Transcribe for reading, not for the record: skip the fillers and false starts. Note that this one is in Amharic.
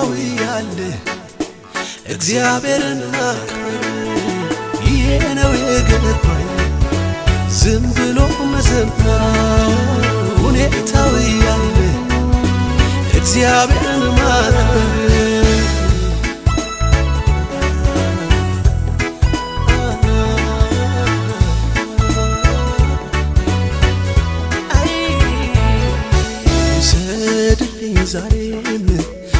ሁኔታው ያለ እግዚአብሔርን ማክበር። ይሄ ነው የገባኝ ዝም ብሎ መዘመር። ሁኔታው ያለ እግዚአብሔርን ማክበር።